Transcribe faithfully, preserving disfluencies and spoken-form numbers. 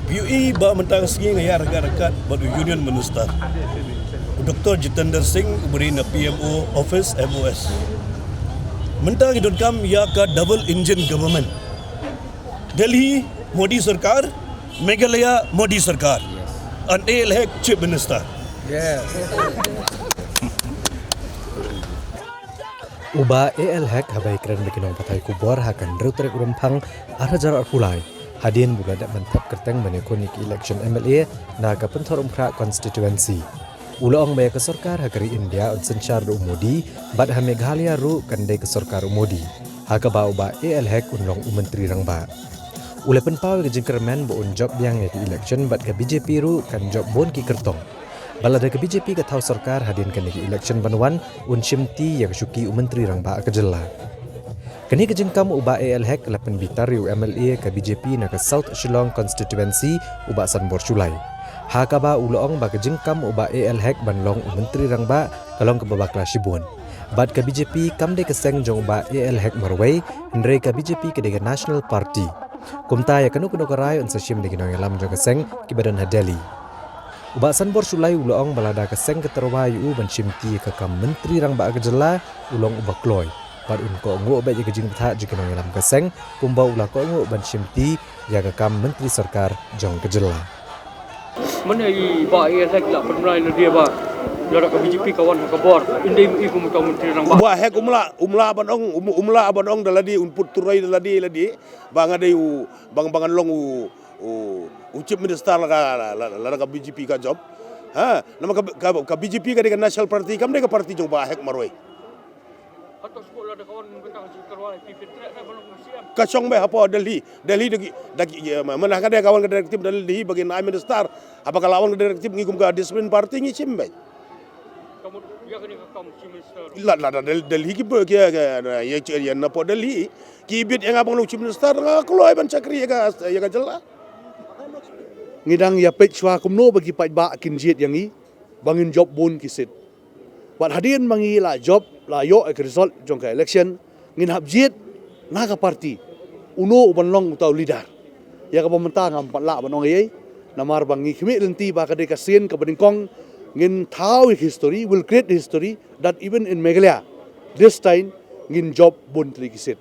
Phi ïohi ba mynta ka sngi nga ïaryngkat bad u Union Minister, u Doctor Jitendra Singh, uba dei na P M O Office, M O S. Mynta ngi donkam ïa ka double engine government. Delhi, Modi Sarkar, Meghalaya, Modi Sarkar. And A L Hek, Chief Minister. U Bah A L Hek haba ïakren bad ki nongpathai khubor ha ka hynriew tarik u Rymphang ar hajar arphew lai, hadien ba u la dep ban thep kyrteng ban ïakhun ïa ka election M L A na ka Pynthorumkhrah constituency, u la ong ba ïa ka sorkar ha ka ri India yn synshar da u Modi, bad ha Meghalaya ruh kan dei ka sorkar u Modi. Ha kaba u Bah A L Hek un long u Myntri Rangbah. U la pynpaw ïa ka jingkyrmen ba un jop biang ïa ka election bad ka B J P ruh kan jop bun ki kyrtong. Bad lada ka B J P ka thaw sorkar hadien kane ka election ban wan, un shimti ïa ka shuki u Myntri Rangbah ka jylla. Kane ka jingkam u Bah A L Hek la pynbitar ïa u M L A ka B J P na ka South Shillong constituency, u Bah Sanbor Shullai. Ha kaba u la ong ba ka jingkam u Bah A L Hek ban long u Myntri Rangbah ka long kaba bakla shibun. Bad ka B J P kam dei ka seng jong u Bah A L Hek marwei, hynrei ka B J P ka dei ka National Party. Kumta ïa kano kano ka rai yn sa shim da ki nongïalam jong ka seng kiba don ha Delhi. U Bah Sanbor Shullai u la ong ba lada ka seng ka tyrwa ïa u ban shimti ïa ka kam Myntri Rangbah ka jylla, u long uba kloi. Bad un kohnguh beit ïa ka jingbthah jong ki nongïalam ka seng, kumba u la kohnguh ban shimti ïa ka kam Myntri Sorkar jong ka jylla. Mynne i Bah A L Hek la pynbna ïa lade ba lada ka B J P ka wan ha ka bor, ynda i kum u Myntri Rangbah. Bah Hek um lah, um lah ban ong, um, um lah ban ong da lade, un put turoi da lade, lade ba nga dei u, ba nga, ba ngan long u, u, u Chief Minister lada, lada, lada ka B J P ka jop. Ha, namar ka, ka, ka B J P ka dei ka National Party, kam dei ka party jong Bah Hek marwei. Hato shu lada ka wan mynta ka jingtyrwa, phi pyntrei na ka long C M? Ka shong beit hapoh Delhi, Delhi da ki, da ki, ïa, ma, mana ka dei ka wan ka directive Delhi ba ki nai minister. Haba ka la wan ka directive ngi kum ka discipline party ngi shim beit. Ka mut ïa kane ka kam Chief Minister. La, la, la, Del-, Delhi ki ba, ki, ki, ïa, ïa, ïa, napoh Delhi ki bit ïa nga ban long Chief Minister, nga kloi ban shakri ïa ka, ïa ka jylla. Ngi dang ïa peit shuwa kumno ba ki paidbah kin jied ïa ngi ba ngin jop bun ki seat. Bad hadien ba ngi la jop, la ïoh ïa ka result jong ka election, ngin hap jied na ka party uno uban long uta u leader. Ïa kaba mynta ngam pat lah ban ong ei ei, namar ba ngi khmih lynti ba ka dei ka sien kaba nyngkong ngin thaw ïa ka history, will create the history that even in Meghalaya this time ngin jop bun tylli ki seat.